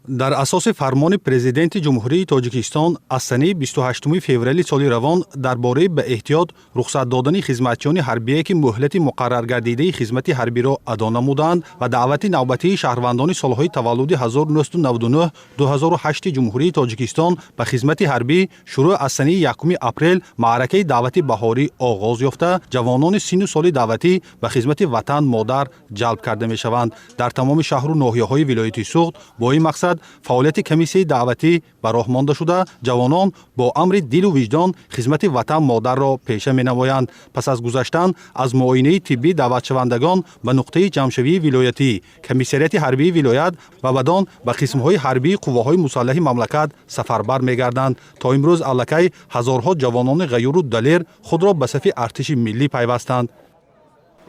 Дар асоси фармони Президенти Ҷумҳурии Тоҷикистон аз санаи 28 феврали соли равон дар бораи ба эҳтиёт рухсат додани хизматчиёни ҳарбие, ки муҳлати муқарраргардидаи хизмати ҳарбиро адо намуданд, ва даъвати навбатии шаҳрвандони солҳои таваллуди 1999 2008 Ҷумҳурии Тоҷикистон ба хизмати ҳарбӣ, шурӯъ аз санаи 1 апрел маъракаи даъвати баҳорӣ оғоз ёфта, ҷавонони синну соли даъватӣ ба хизмати ватан модар ҷалб карда мешаванд. Дар тамоми шаҳру ноҳияҳои вилояти Суғд бо ин мақсад фаъолияти комиссияи даъватӣ ба роҳ монда шуда, ҷавонон бо амри дилу виҷдон хизмати ватан модарро пеша менамоянд. Пас аз гузаштан аз муоинаи тиббӣ, даъватшавандагон ба нуқтаи ҷамъшавии вилоятӣ, комиссариати ҳарбии вилоят ва баъдон ба қисмҳои ҳарбии қувваҳои мусаллаҳи мамлакат сафарбар мегарданд. То имрӯз аллакай ҳазорҳо ҷавонони ғаюру далер худро ба сафи артиши миллӣ пайвастанд.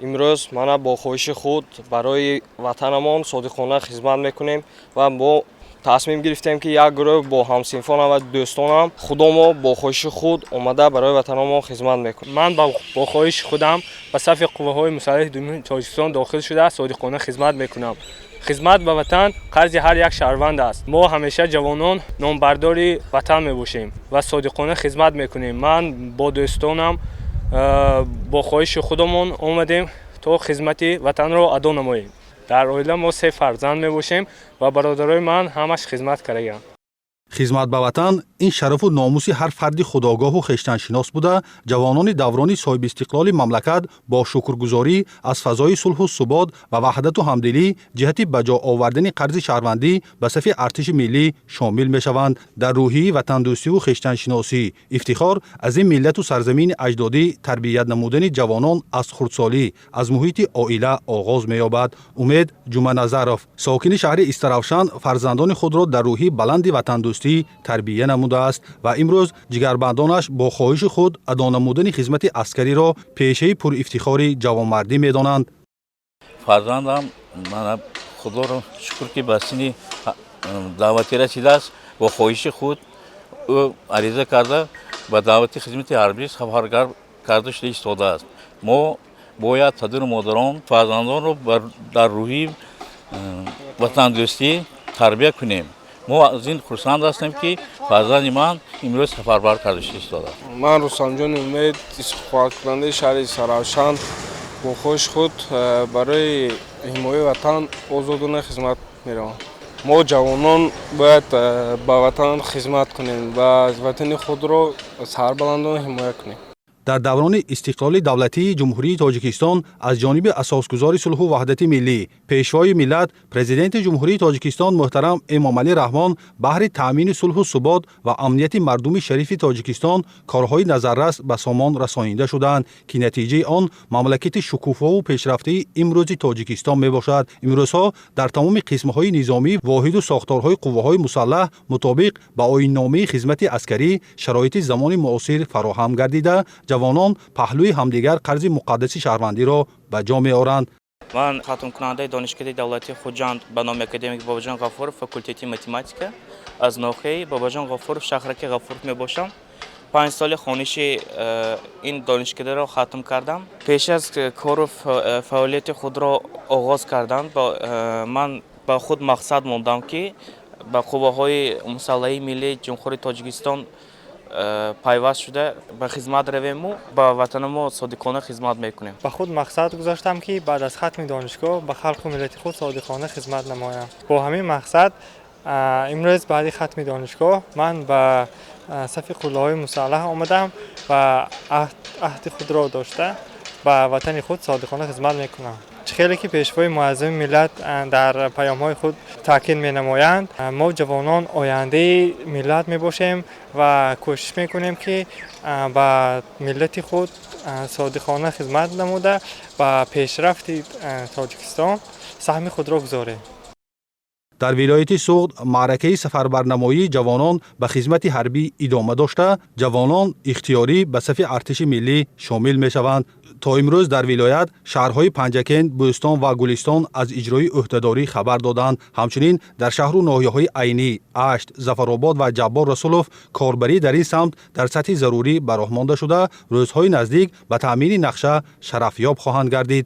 Имрӯз мана бо хоҳиши худ барои ватанамон содиқона хизмат мекунем ва мо тасмим гирифтем, ки як гурӯҳ бо ҳамсинфонам ва дӯстонам худомо бо хоҳиши худ омада барои ватанамон хизмат мекунем. Ман бо хоҳиши худам ба сафи қувваҳои мусаллаҳи Ҷумҳурии Тоҷикистон дохил шуда, содиқона хизмат мекунам. Хизмат ба ватан қарзи ҳар як шаҳрванд аст. Мо ҳамеша ҷавонон номбардори ватан мебошем ва содиқона хизмат мекунем. Ман бо дӯстонам бо хоҳиши худамон омадем, то хизмати ватанро адо намоем. Дар оила мо се фарзанд мебошем ва бародарои ман ҳамаш хизмат кардагианд. Хизмат ба ватан ин шарафу номуси ҳар фарди худогоҳу хештаншинос буда, ҷавонони даврони соҳибистиқлоли мамлакат бо шукргузорӣ аз фазои сулҳу субот ва ваҳдату ҳамдилӣ ҷиҳати ба ҷо овардани қарзи шаҳрвандӣ ба сафи артиши миллӣ шомил мешаванд. Дар рӯҳияи ватандӯстиву хештаншиносӣ, ифтихор аз ин миллату сарзамини аҷдодӣ тарбият намудани ҷавонон аз хурдсолӣ, аз муҳити оила оғоз меёбад. Умед Ҷуманазаров, сокини шаҳри Истаравшан, фарзандони худро дар рӯҳии баланди ватандӯстӣ тарбия намудааст ва имрӯз ҷигарбандонаш бо хоҳиши худ адо намудани хизмати аскариро пешаи пурифтихори ҷавонмардӣ медонанд. Фарзандам мана, Худоро шукр, ки ба синни даъватӣ расидааст. Бо хоҳиши худ ӯ ариза карда, ба даъвати хизмати ҳарбӣ сафарбар карда шуда истодааст. Мо бояд, падару модарон, фарзандонро дар рӯҳии ватандӯстӣ тарбия кунем. Мо аз ин хурсанд ҳастем, ки фарзанди ман имрӯз сафарбар карда шуда истодааст. Ман, Рустамҷони Умед, истиқболкунандаи шаҳри Истаравшан, бо хоҳиши худ барои ҳимояи ватан озодона хизмат меравам. Мо ҷавонон бояд ба ватан хизмат кунем ва ватани худро сарбаландона ҳимоя кунем. Дар даврони истиқлоли давлатии Ҷумҳурии Тоҷикистон аз ҷониби асосгузори сулҳу ваҳдати миллӣ, Пешвои миллат, Президенти Ҷумҳурии Тоҷикистон муҳтарам Эмомалӣ Раҳмон баҳри таъмини сулҳу субот ва амнияти мардуми шарифи Тоҷикистон корҳои назаррас ба сомон расонида шудаанд, ки натиҷаи он мамлакати шукуфову пешрафтаи имрӯзи Тоҷикистон мебошад. Имрӯзҳо дар тамоми қисмҳои низомӣ, воҳиду сохторҳои қувваҳои мусаллаҳ мутобиқ ба оинномаи хизмати аскарӣ шароити замони муосир фароҳам гардида, ҷавонон паҳлӯи ҳамдигар қарзи муқаддаси шаҳрвандиро ба ҷо меоранд. Ман хатмкунандаи Донишкадаи давлатии Хуҷанд ба номи академик Бобоҷон Ғафуров, факултети математика, аз ноҳияи Бобоҷон Ғафуров, шаҳраки Ғафуров мебошам. 5 соли хониши ин донишкадаро хатм кардам. Пеш аз кору фаъолияти худро оғоз кардан ман ба худ мақсад мондам, ки ба қувваҳои мусаллаҳи миллии Ҷумҳурии Тоҷикистон пайваст шуда, ба хизмат равему ба ватанамо содиқона хизмат мекунем. Ба худ мақсад гузоштам, ки баъд аз хатми донишгоҳ ба халқу миллати худ содиқона хизмат намоям. Бо ҳамин мақсад имрӯз баъди хатми донишгоҳ ман ба сафи қувваҳои мусаллаҳ омадам ва аҳди худро дошта, ба ватани худ содиқона хизмат мекунам. Чӣ хеле ки Пешвои муаззами миллат дар паёмҳои худ таъкид менамоянд, мо ҷавонон ояндаи миллат мебошем ва кӯшиш мекунем, ки ба миллати худ содиқона хизмат намуда, ба пешрафти Тоҷикистон саҳми худро гузорем. Дар вилояти Суғд маъракаи сафарбарнамоии ҷавонон ба хизмати ҳарбӣ идома дошта, ҷавонон ихтиёрӣ ба сафи артиши миллӣ шомил мешаванд. То имрӯз дар вилоят шаҳрҳои Панҷакент, Бӯстон ва Гулистон аз иҷрои ӯҳдадорӣ хабар доданд. Ҳамчунин дар шаҳру ноҳияҳои Айнӣ, Ашт, Зафаробод ва Ҷаббор Расулов корбарӣ дар ин самт дар сатҳи зарурӣ ба роҳ монда шуда, рӯзҳои наздик ба таъмини нақша шарафёб хоҳанд гардид.